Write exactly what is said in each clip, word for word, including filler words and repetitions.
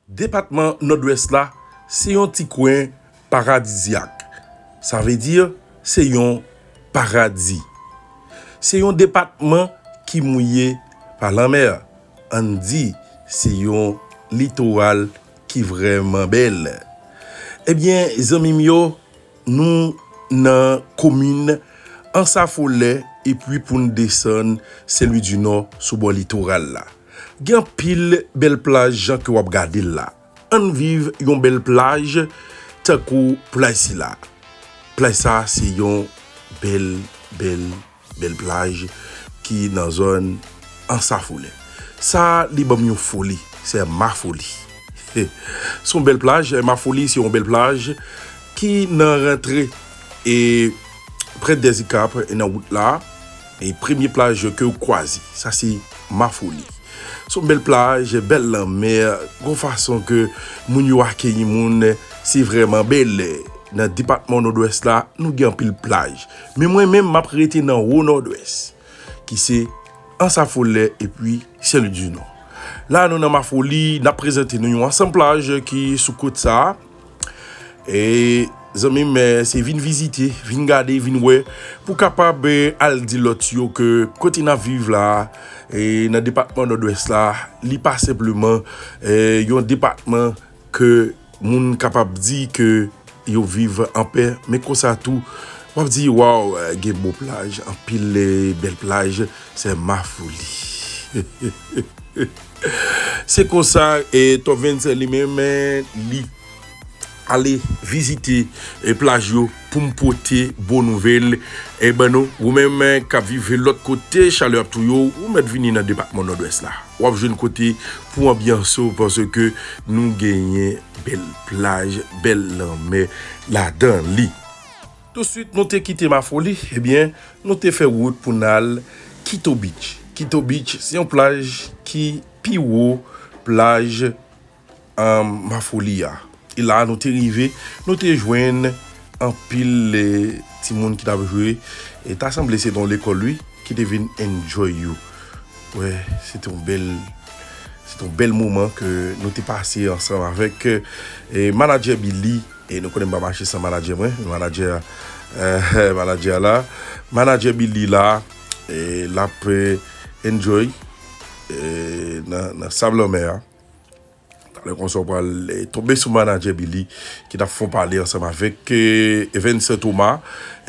Depatman Nòdwès la se yon ti kwen paradizyak. Sa vle di se yon paradi. Se yon depatman ki mouye pa lanmè. Ann di se yon litoral ki vrèman bèl. Ebyen, zanmi m yo, nou nan komin Ansafolè epi pou n desann Sen Lwi di Nò sou bò litoral la. Gen anpil bèl plaj jan ke w ap gade l la. Ann viv yon bèl plaj tankou plaj sila. Plaj sa se yon bèl, bèl, bèl plaj ki nan zòn Ansafolè. Sa li ban m yon foli, se ma foli. Se yon bèl plaj, ma foli se yon bèl plaj ki nan rantre e Prent Dèzikap e nan wout la. E premye plaj ke w kwaze, sa se ma foli. Se yon bèl plaj, bèl lanmè, gon fason ke moun yo akeyi moun, se vrèman bèl. Nan depatman Nòdwès la, nou gen anpil plaj. Men mwen menm, m ap rete nan wo Nòdwès, ki se Ansafolè epi Sen Lwi di Nò. La, nou nan Mafoli, n ap prezante nou yon ansanm plaj ki sou kot sa a. E zanmi m, se vin vizite, vin gade, vin wè, pou kapab, eh, al di lòt yo ke kote n ap viv la, e nan depatman Nòdwès la, li pa senpleman, eh, yon depatman ke moun kapab di ke yo viv anpè, men konsa tou, w ap di, waw, eh, gen bon plaj, anpil, eh, bèl plaj, se Mafoli. Se konsa, e Top Vincent li menm, eh, li ale vizite, eh, plaj yo pou m pote bon nouvèl, eh, ban nou. Ou menm, eh, k ap viv lòt kote, chalè ap touye w, ou mèt vini nan depatman Nòdwès la. W ap jwenn kote pou anbyanse w, paske nou genyen bèl plaj, bèl lanmè ladan li. Tousuit, nou te kite Mafoli, ebyen, nou te fè wout pou n al Quito Beach. Quito Beach, se yon plaj ki pi wo plaj, um, Mafoli a. E la, nou te rive, nou te jwenn anpil, eh, timoun ki t ap jwe. E ta sanble se t yon lekòl, wi, ki te vin enjoy yo. Wè, se te yon bèl, se te yon bèl moman ke nou te pase ansanm avèk, eh, manadjè Billy. E nou konnen m pa mache san manadjè mwen. Manadjè, eh, manadjè la. Manadjè Billy la, eh, l ap, eh, enjoy, eh, nan, nan sab lanmè a. Talè konsa w pral, eh, tonbe sou manadjè Billy ki t ap fè yon pale ansanm avèk, eh, Vincent Thomas.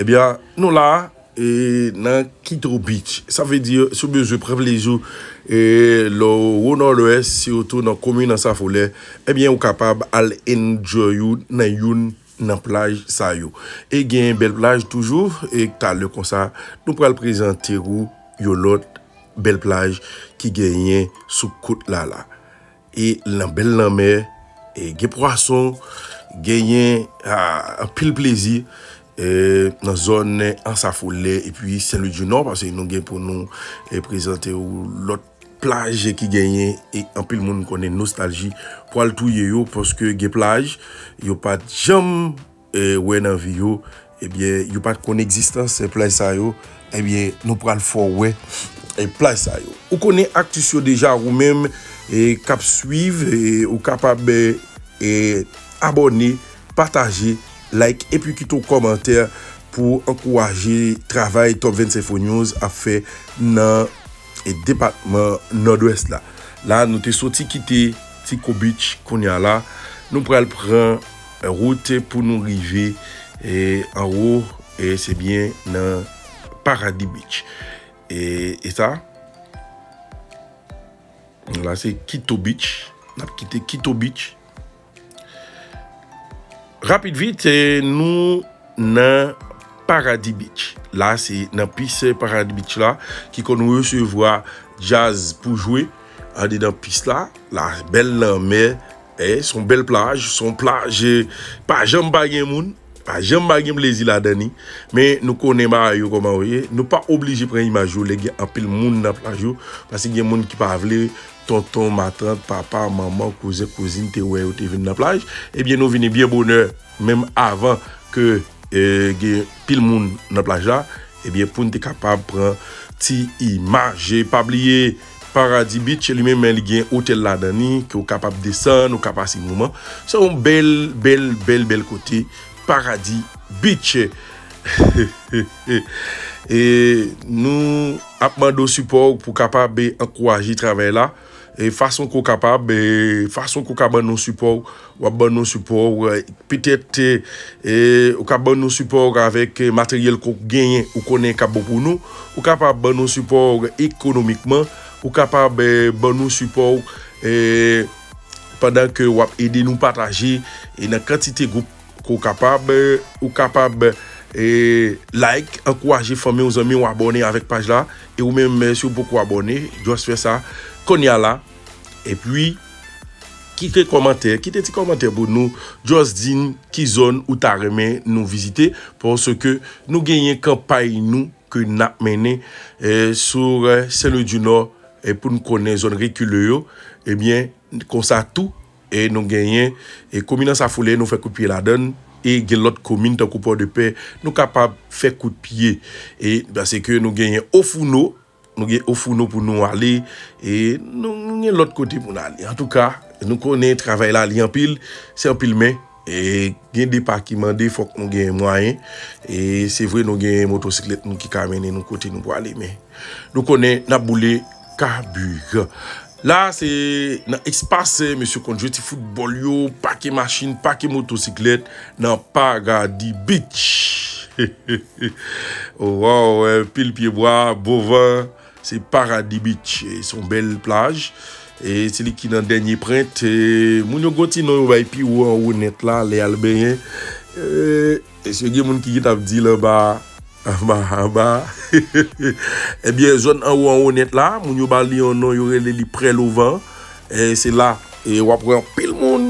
Ebyen, nou la, eh, nan Quito Beach. Sa vle di, si w bezwen pran plezi w, eh, lè w wo Nòdwès, sitou nan komin Ansafolè, ebyen, ou kapab al enjoy ou nan youn nan plaj sa yo. E gen bèl plaj toujou, e talè konsa, nou pral prezante ou yon lòt bèl plaj ki genyen sou kot la la. E nan bèl lanmè, e gen pwason, genyen, ah, anpil plezi, eh, nan zòn Ansafolè epi Sen Lwi di Nò, paske nou gen pou nou, eh, prezante ou lòt plaj ki genyen, e anpil moun konnen nostalji pral touye yo, paske gen plaj yo pa t janm, eh, wè nan vi yo, ebyen, yo pa t konn egzistans, eh, plaj sa yo, ebyen, nou pral fè w wè, eh, plaj sa yo. Ou konnen aktis yo deja, ou menm, eh, k ap swiv, eh, ou kapab, eh, eh, abòne, pataje, like, epi kite yon kòmantè pou ankouraje travay Top Vincent Info News ap fè nan, eh, depatman Nòdwès la. La, nou te soti kite Quito Beach, kounye a la, nou pral pran wout pou nou rive, eh, anwo, e se byen nan Paradis Beach. E, e sa, la se Quito Beach. N ap kite Quito Beach. Rapid vit, eh, nou nan Paradis Beach. La, se nan pis Paradis Beach la, ki konn resevwa djaz pou jwe andedan pis la. La, bèl lanmè, eh, se yon bèl plaj, se yon plaj, eh, pa janm pa gen moun, pa janm pa gen plezi ladan li. Men nou konnen bagay yo kòman yo ye. Nou pa oblije pran imaj yo lè gen anpil moun nan plaj yo, paske gen moun ki pa vle tonton, matant, papa, manman, kouzen, kouzin te wè yo te vin nan plaj. Ebyen, nou vini byen bonè, menm avan ke, eh, gen pil moun nan plaj la. Ebyen, pou n te kapab pran ti imaj. E pa bliye, Paradis Beach, li menm, li gen otèl ladan li, ke w kapab desann, ou ka pase moman. Se yon bèl, bèl, bèl, bèl kote, Paradis Beach. E nou ap mande w sipò w pou kapab ankouraje travay la. E fason ke w kapab, e fason ke w ka ban nou sipò, w ap ban nou sipò, e, petèt, e, e, ou ka ban nou sipò avèk, e, materyèl ke w genyen, ou konnen k ap bon pou nou. Ou kapab ban nou sipò ekonomikman. Ou kapab, e, ban nou sipò, e, pandan ke w ap ede nou pataje, e, nan kantite gwoup ke w kapab, e, ou kapab, e, like, ankouraje fanmi w, zanmi w abòne avèk paj la. E ou menm, e, si w poko abòne, just fè sa kounye a la. Epi, kite kòmantè, kite ti kòmantè pou nou. Just di n ki zòn ou ta renmen nou vizite, paske nou genyen kanpay nou ke n ap mennen, e, sou, e, Saint-Louis du Nord, e, pou n konnen zòn rekile yo. Ebyen, konsa tou, e, nou genyen, e, komin Anse Affolay, nou fè kout pye ladan l, e gen lòt komin tankou Pòdepè, nou kapab fè kout pye. E, paske nou genyen Ofouno, nou gen Ofouno pou nou ale, e nou, nou gen lòt kote pou n ale. Antouka, nou konnen travay la, li anpil, se anpil men, e gen de pa ki mande, fòk nou gen mwayen, e se vre nou gen motosiklèt nou ki ka mennen nou kote nou pou ale, men nou konnen n ap boule kabiran. La, se nan espas, e, mesye konn jwe ti foutbòl yo, pake machin, pake motosiklèt, nan Paradis Beach. Waw, e, pil pyebwa, bon van, se Paradis Beach. E, se yon bèl plaj. E, se li ki nan Dènye Prent. E, moun yo gon ti non yo bay pi wo anwo nèt la, lè y al benyen. E, mesye, gen moun ki gentan ap di l anba, anba, anba. Ebyen, zòn anwo, anwo nèt la, moun yo ba li yon non, yo rele li Prè Lovan. E se la, e w ap wè anpil moun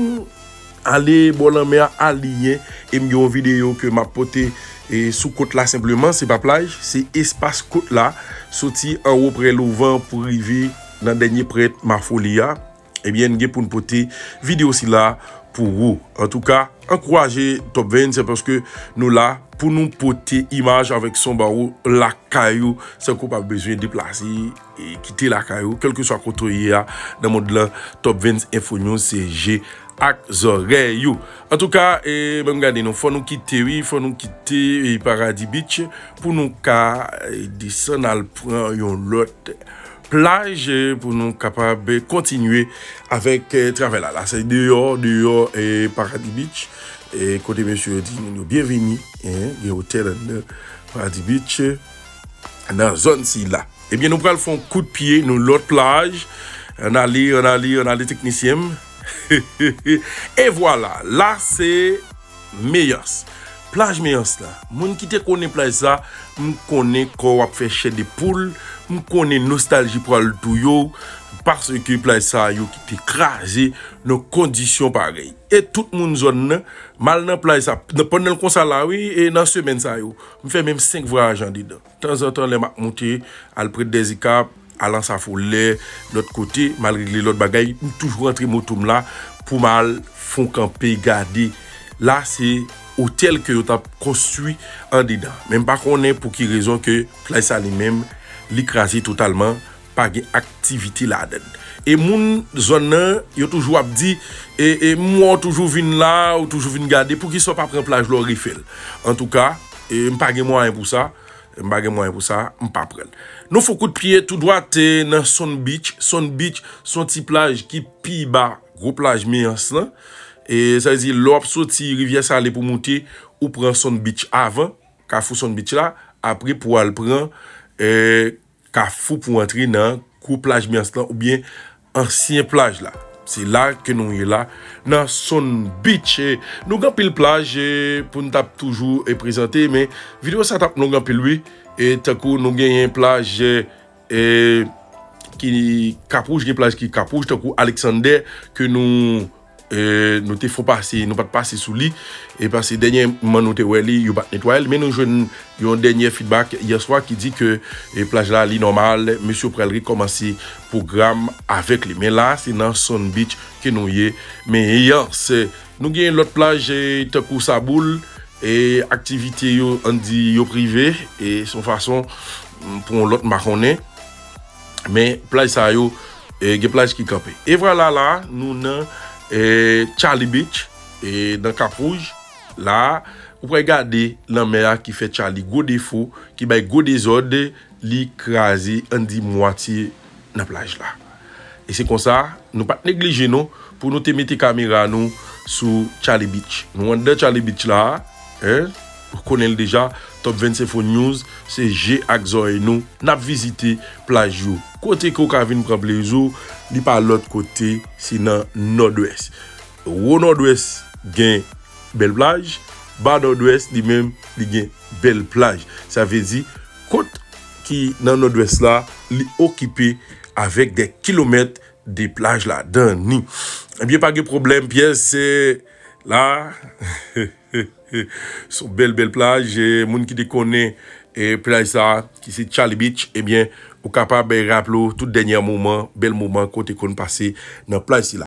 ale bò lanmè a, aliyen. E m gen yon videyo ke m ap pote, e sou kot la senpleman, se pa plaj, se espas kot la, soti anwo Prè Lovan pou rive nan Dènye Prent, Mafoli a. Ebyen, n gen pou n pote videyo sila pou ou. Antouka, ankouraje Top Vens, se paske nou la pou nou pote imaj avèk son ba ou lakay ou, san ke w pa bezwen deplase, e, kite lakay ou, kèlkeswa kote w ye a nan mond lan. Top Vens Info News, se je ak zòrèy ou. Antouka, e, ban m gade non, fò nou kite, wi, fò nou kite, e, Paradis Beach pou nou ka, e, desann al pran yon lòt plaj, e, pou nou kapab kontinye avèk, e, travay la. La, se deyò, deyò, e, Paradis Beach, e, kote mesye yo di moun yo byenveni, e, gen otèl anndan Paradis Beach, e, nan zòn sila. Ebyen, nou pral fè yon kout pye nan lòt plaj. Ann ale, ann ale, ann ale, teknisyen m. E vwala, la se Meyans. Plaj Meyans la. Moun ki te konnen plaj sa, m konnen kò w ap fè chè de poul, m konnen nostalji pral touye w, paske plaj sa yo kite kraze nan kondisyon parèy. E tout moun zòn nan, m al nan plaj sa, nan, pandan l konsa la, wi, e nan semèn sa yo, m fè menm senk vwayaj andedan. Tanzantan, lè m ap monte, al Prent Dèzikap, al Anse Affolay, lòt kote, m al regle lòt bagay, m toujou rantre moto m la pou m al fè yon kanpe gade. La, se otèl ke yo t ap konstwi andedan. Men m pa konnen pou ki rezon ke plaj sa li menm, li kraze totalman, pa gen aktivite ladan l. E moun zòn nan, yo toujou ap di, e, e m wè w toujou vin la, ou toujou vin gade, poukisa w pa pran plaj la w refè l? Antouka, e, m pa gen mwayen pou sa. M pa gen mwayen pou sa, m pa pran l. Nou fè kout pye tou dwat, e, nan Sun Beach. Sun Beach, se yon ti plaj ki pi ba gwo plaj Meyans lan. E sa vle di, lè w ap soti Rivyè Sale pou moute, ou pran Sun Beach avan, Kafou Sun Beach la, apre pou w al pran, e, Kafou pou antre nan gwo plaj Meyans lan oubyen ansyen plaj la. Se la ke nou ye la, nan Sun Beach. E, nou gen anpil plaj, e, pou n t ap toujou, e, prezante, men videyo sa t ap long anpil, wi. E, tankou nou genyen plaj, e, e, ki Cap Rouge, gen plaj ki Cap Rouge, tankou Alexander, ke nou, e, nou te fon pase, nou pa t pase sou li. E paske dènyèman nou te wè li, yo pa t netwaye l, men nou jwenn yon dènye feedback yè swa ki di ke, e, plaj la li nòmal, mesye yo pral rekòmanse pwogram avèk li. Men la, se nan Sun Beach ke nou ye. Men Meyans, nou gen lòt plaj, e, tankou Saboul, e, aktivite yo, ann di, yo prive, e, se yon fason, mm, pou yon lòt, m pa konnen. Men plaj sa yo, e, gen plaj ki kanpe. E vwala la, nou nan e, Charlie Beach, e, nan Kap Wouj. La, ou pral gade lanmè a ki fè Charlie gwo defo, ki bay gwo dezòd, li kraze, ann di mwatye nan plaj la. E se konsa, nou pa t neglije non, pou nou te mete kamera nou sou Charlie Beach. Nou anndan Charlie Beach la, en, ou konnen l deja, Top vennsenk Fo News, se je ak zòrèy nou, n ap vizite plaj yo. Kote ke w ka vin pran plezi w, li pa lòt kote, se nan Nòdwès. Wo Nòdwès gen bèl plaj, ba Nòdwès li menm, li gen bèl plaj. Sa vle di, kot ki nan Nòdwès la, li okipe avèk dè kilomèt de plaj ladan ni. Ebyen, pa gen pwoblèm, pyès, se la. Se yon bèl, bèl plaj. E, moun ki te konnen, e, plaj sa, ki se Charlie Beach, ebyen, ou kapab, e, raple w tout dènyè moman, bèl moman, kote konn pase nan plaj sila.